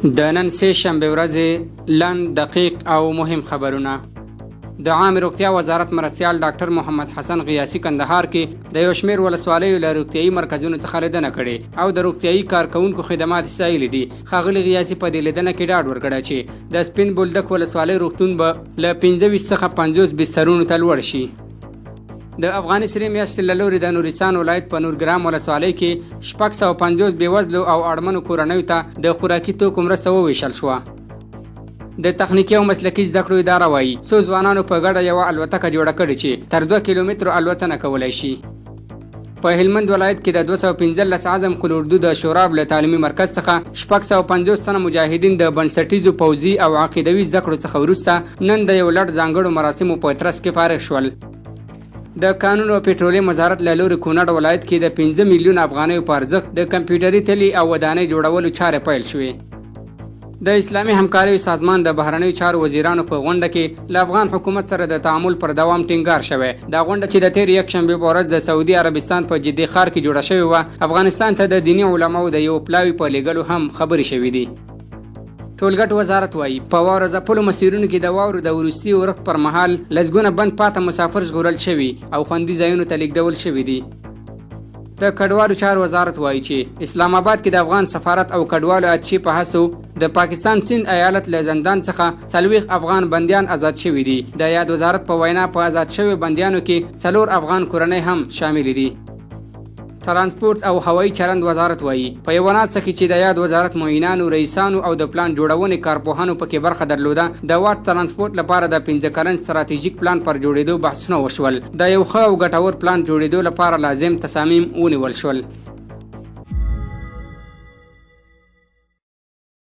د نن سې شنبې ورځې لنډ، دقیق او مهم خبرونه. د عامې روغتیا وزارت مرستیال ډاکټر محمد حسن غیاثي کندهار کې د یو شمېر ولسوالیو له روغتیايي مرکزونو څخه لیدنه کړې او د روغتیايي کارکوونکو خدمات یې ستایلي دي. ښاغلي غیاثي په دې لیدنه کې ډاډ ورکړی چې د سپین بولدک ولسوالۍ روغتون به له 25 څخه 50 بسترونو ته لوړ شي. د افغاني سرې میاشتې له لوري د نورستان ولایت په نورګرام ولسوالۍ کې 650 بېوزلو او اړمنو کورنیو ته د خوراکي توکو مرسته وویشل شوه. د تخنیکي او مسلکي زده کړو اداره وایي، څو ځوانانو په ګډه یوه الوتکه جوړه کړې چې تر 2 کیلومترو الوتنه کولی شي. په هلمند ولایت کې د 215 عزم قول اردو د شوراب له تعلیمي مرکز څخه 650 تنه مجاهدین د بنسټیزو پوځي او عقیدوي زده کړو څخه وروسته نن د یو لړ ځانګړو مراسمو په ترڅ کې فارغ شول. د کانونو او پټرولیم وزارت له لوري کونړ ولایت کې د 5 میلیون افغانیو په ارزښت د کمپیوټري تلې او ودانۍ جوړولو چارې پیل شوې. د اسلامي همکاریو سازمان د بهرنیو چارو وزیرانو په غونډه کې له افغان حکومت سره د تعامل پر دوام ټینګار شوی. دا غونډه چې د تېرې یکشنبې په ورځ د سعودي عربستان په جدې ښار کې جوړه شوې وه، افغانستان ته د دیني علماو د یو پلاوي په لېږلو هم خبرې شوې دي. ټولګټ وزارت وايي، په واوره ځپلو مسیرونو کې د واورو د وروستي اورښت پر مهال لسګونه بند پاته مسافر ژغورل شوي او خوندي ځایونو ته لېږدول شوي دي. د کډوالو چارو وزارت وايي چې اسلام آباد کې د افغان سفارت او کډوالو اتشې په هڅو د پاکستان سند ایالت له زندان څخه 40 افغان بندیان ازاد شوي دي. د یاد وزارت په وینا، په ازاد شویو بندیانو کې څلور افغان کورنۍ هم شاملې دي. ترانسپورت او هوایي چلند وزارت وایي، په یوه ناسته کې چې د یاد وزارت معینانو، رئیسانو او د پلان جوړونې کارپوهانو پکې برخه درلوده، د واټ ترانسپورت لپاره د 5 کلن ستراتیژیک پلان پر جوړېدو بحثونه وشول. د یو ښه او ګټور پلان جوړېدو لپاره لازم تصامیم ونیول شول.